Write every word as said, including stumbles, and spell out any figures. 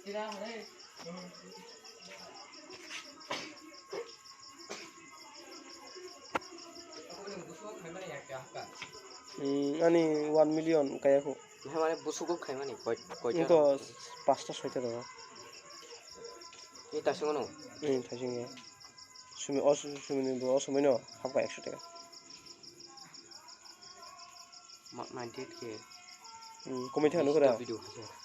Hmm, ani one million kaya ko. Hai mane busugo khaimani koi, koi. Wngkha pasta soita da. Ni tasingo no. Hmm, tasingo. Sumi, o sumi ni bo o sumi no hapka ekso taka. Ma-, ninety eight K. Hmm, komai thang nukura. Video hajar.